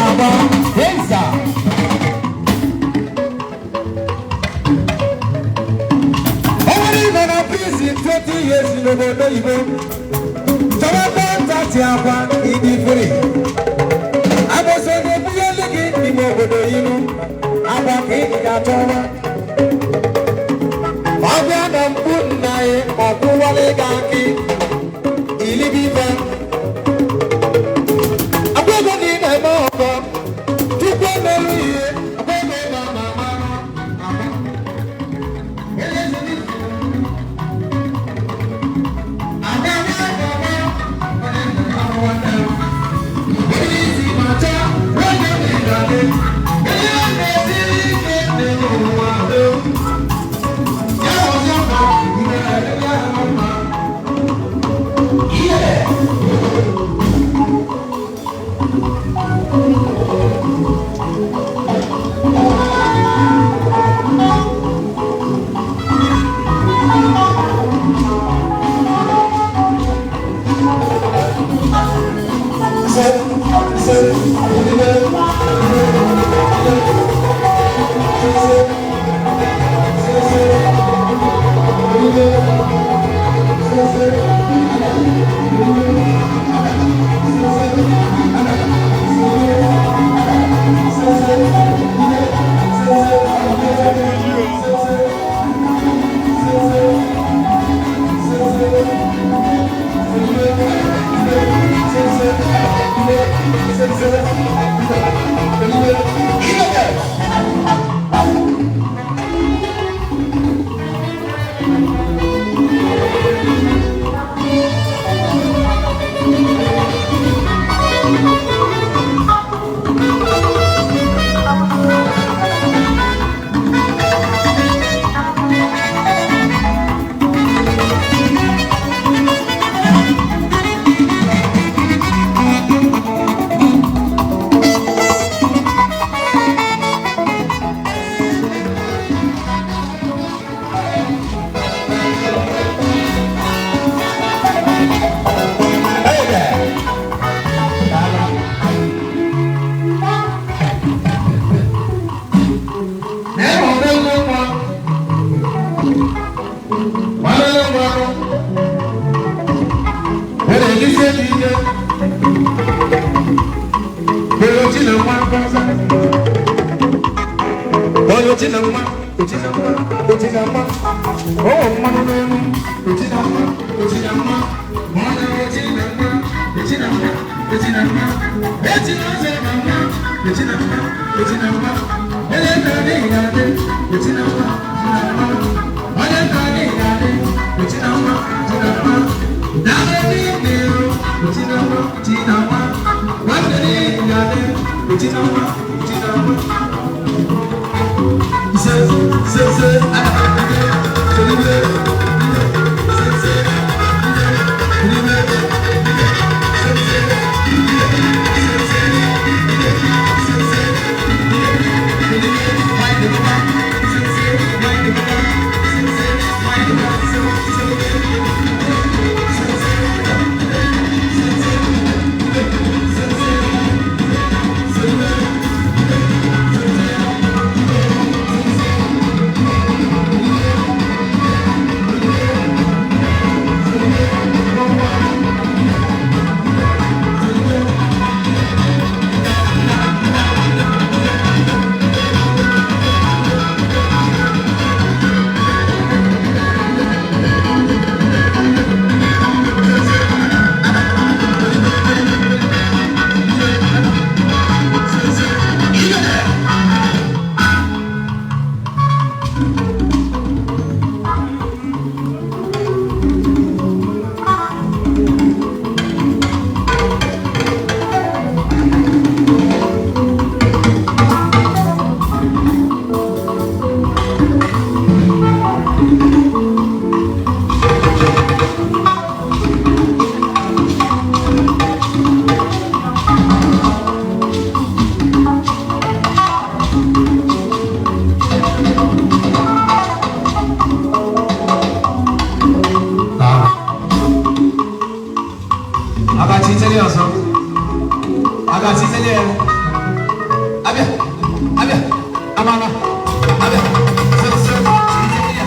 Agba Heza. Ọ bụrụ ị nọ na prison 20 years n'obodo oyibo, chọrọ kọntaktị akwa ịdị free. Agbụsị ga-ebunyelu gị n'ime obodo ilu akwa ka ị ga-achọwa. Ọ bịa na mkpu nna ya, ọ kwụwala gị akị ilibe ife. Akwa ego na ị na-eme ọgọ, tupu emerụ ihe, akwa ego na ama ama. Ga-asịzeli ya abịa abịa amala abịa so so ya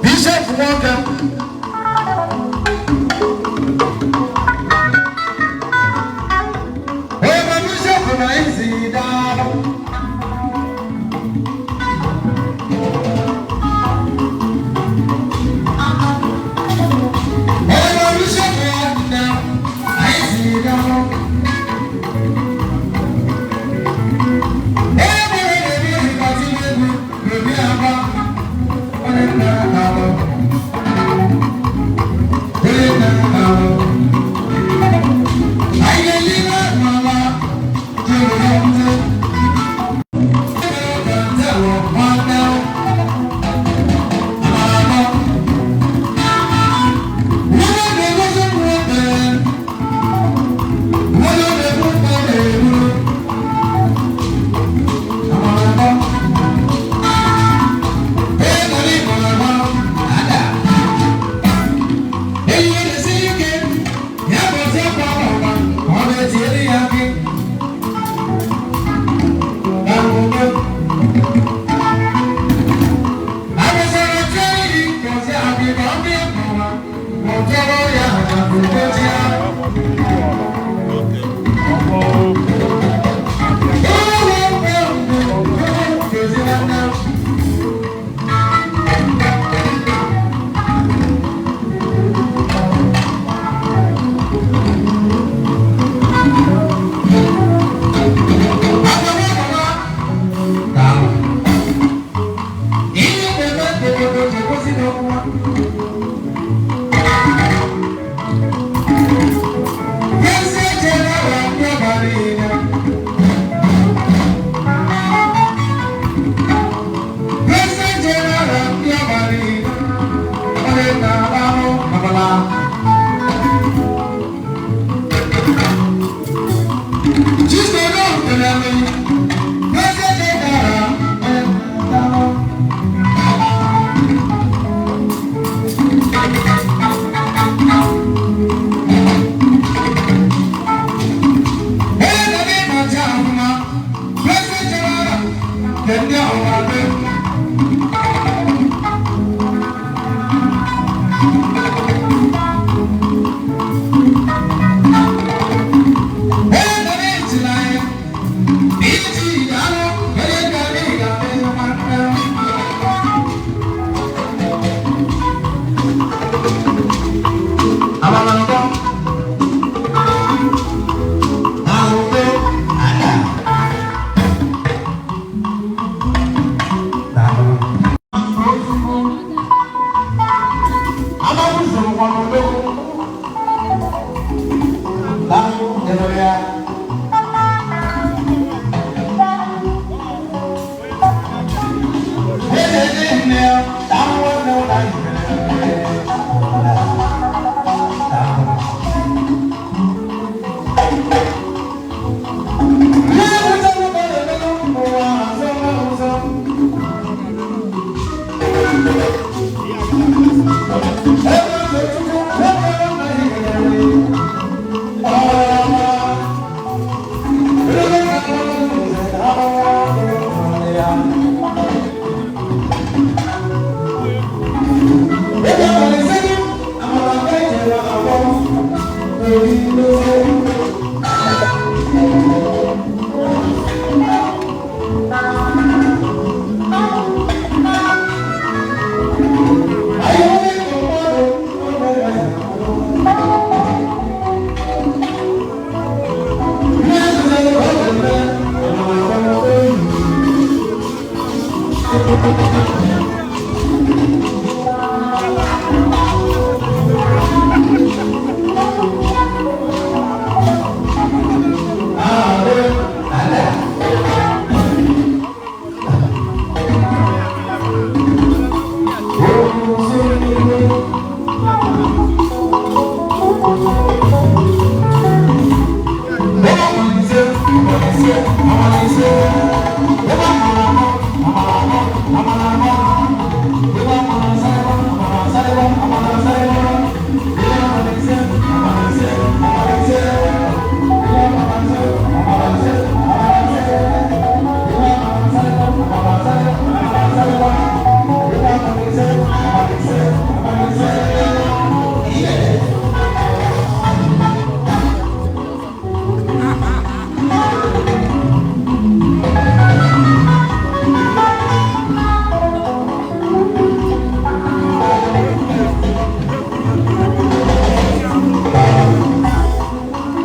Bishop nwoke ebe bishop na izi daalụ. Ebe bishop na izi daalụ. Ebe na-ebi ezigbo egwu n'obi agba onye nna daalụ.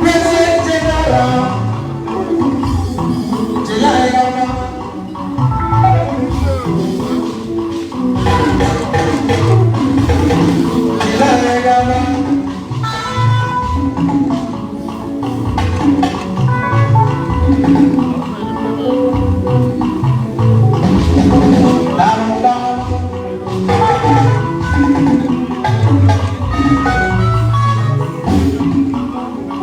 President General, July Governor. July Governor. Down, down.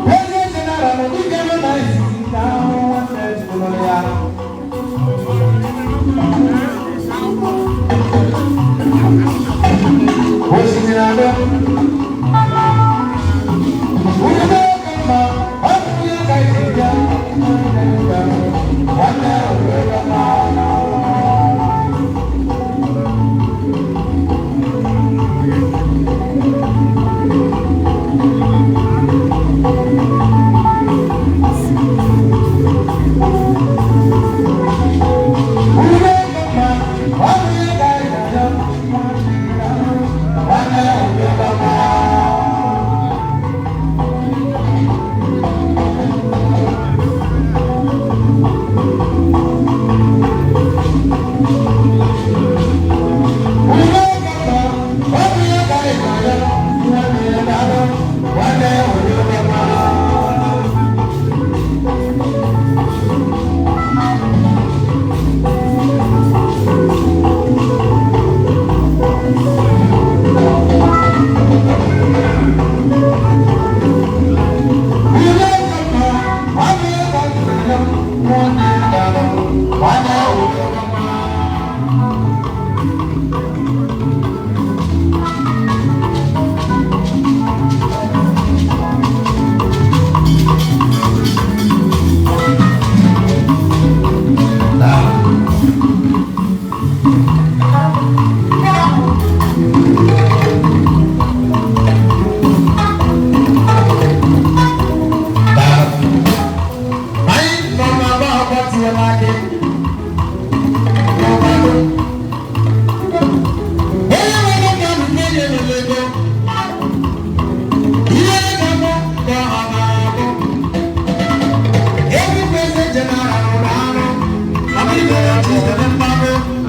President General, we can nice down one step for the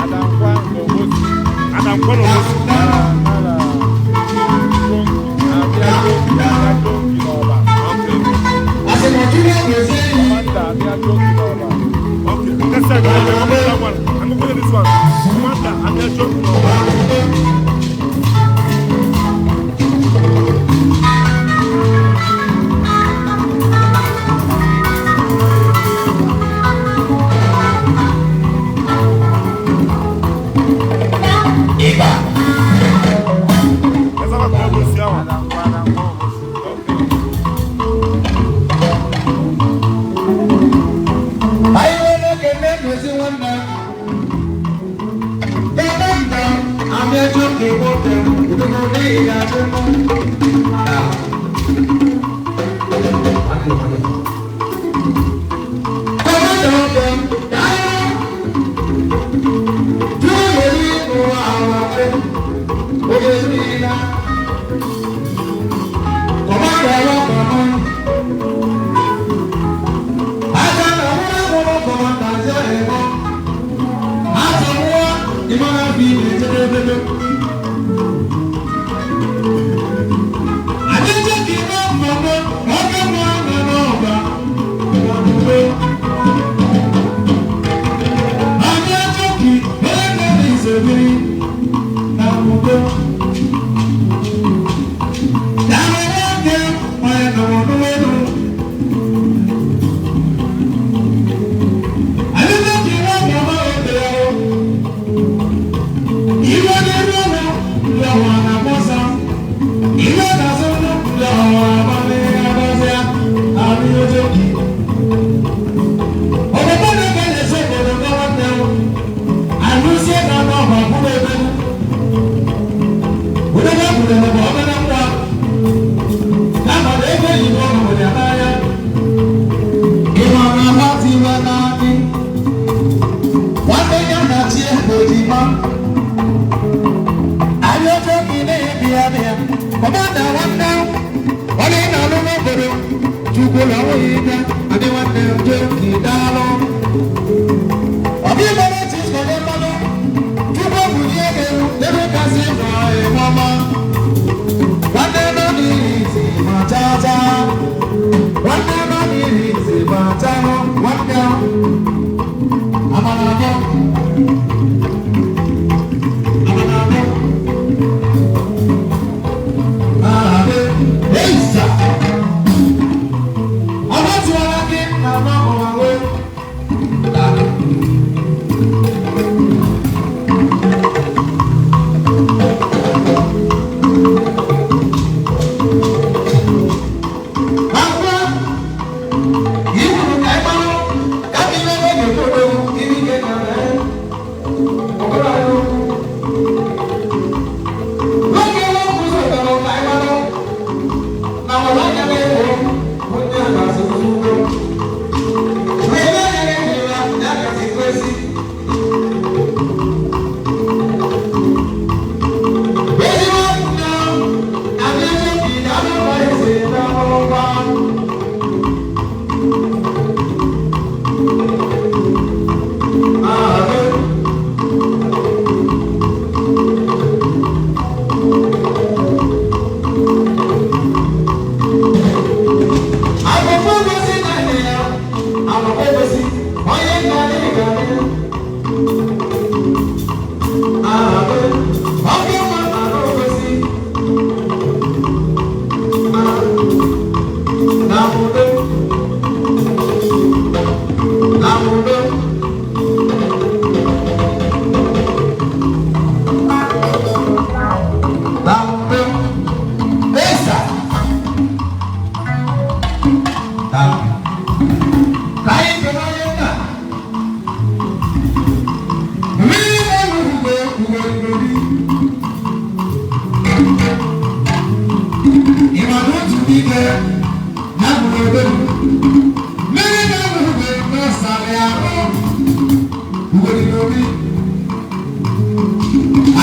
Adankwa n'Obosi. Adankwa n'Obosi. Nara, nara. Abịa Jonki n'Ọba. Commander Abịa Jonki n'Ọba. Okay. Next time, I'm going to that one. I'm going to this one. Commander Abia Jonki n'Ọba. Let's have a conversation. Adankwa, Adankwa Obosi. Okay. Thank you. Commander nwanne onye na-alụ n'obodo Chukwu na nwunye ike adị nwanne m Joki daalụ. Ọbụ ịgbara chi sonye mmanụ Chukwu ebunye gị elu ebe kasị na ịmọma. Nwanne nọ n'ihi isi ma chaa chaa. Nwanne nọ n'ihi isi ma chaa nwanne amara abụọ. Amara abụọ. Eisa. Ọba tiwara gị na ọma ọwa. Akwa iburu ka ịgbarụ ka ihe na-eji obodo iri ike na ọbụla ahụ. N'oge nwa ụzọ tọrọ ka ịgbarụ na ọba anya na-ewu onye a na-asụ ugbo. Wee anya na-ewu ya ya kasị kwesị. Ezigbo nna abịaghị ka anụ eze n'ọnwa. Akwụkwọ gosi na nne ya, akwụkwọ gosi onye nna adịghị ga-adị. Ahụ, ọkụ nwa akwụkwọ gosi. Na udo, na udo. Na udo. Esa. Ka anyị kene onye nna. Mmiri na-eru ugbe ugbe ugbe. Ị ma na otu n'ime ya gburu ebe m. Mmiri na-eru ugbe n'ọsara ya ahụ. Ugbe dị n'obi.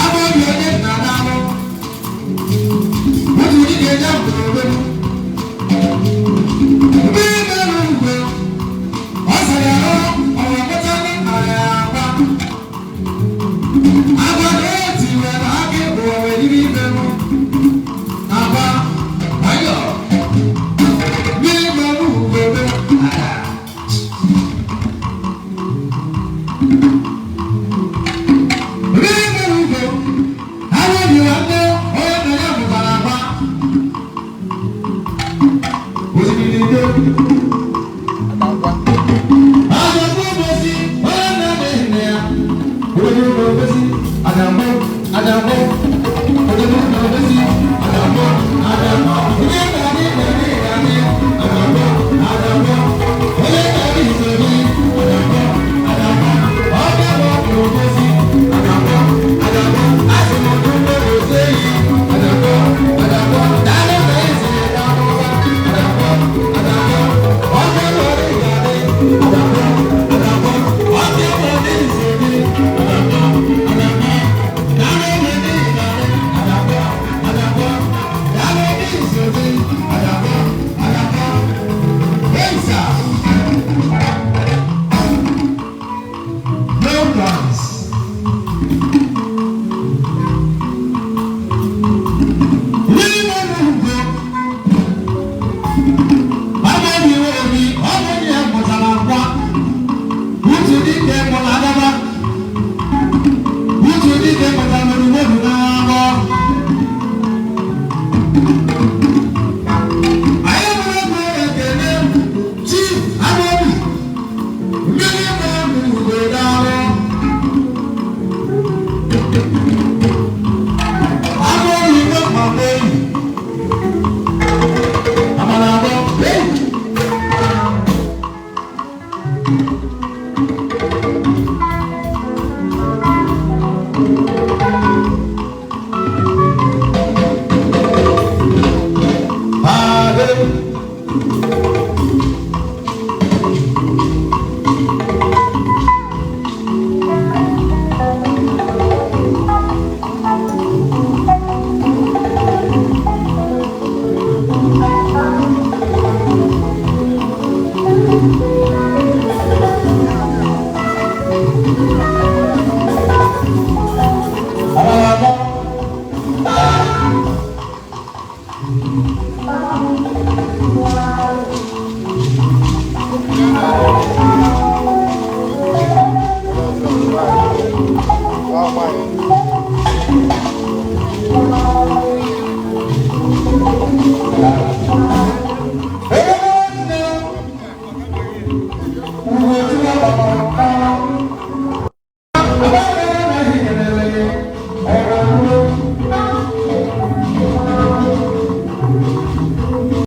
Ama obi onye nna n'anụ. Otu n'ime ya gburu ebe m. Mmiri na-eru ugbe ọ sara ahụ ọwa pụta n'ịkpara ya agba. Agwa na eti were aka ịbụ owe n'ime ime mụ. Agba, ayọ. Mmiri na-eru ugbe ebe. Mmiri na-eru ugbe. Agwa bi nwanne onye nna ya mụtara agba. Osimiri ike. Adankwa. No plans. Thank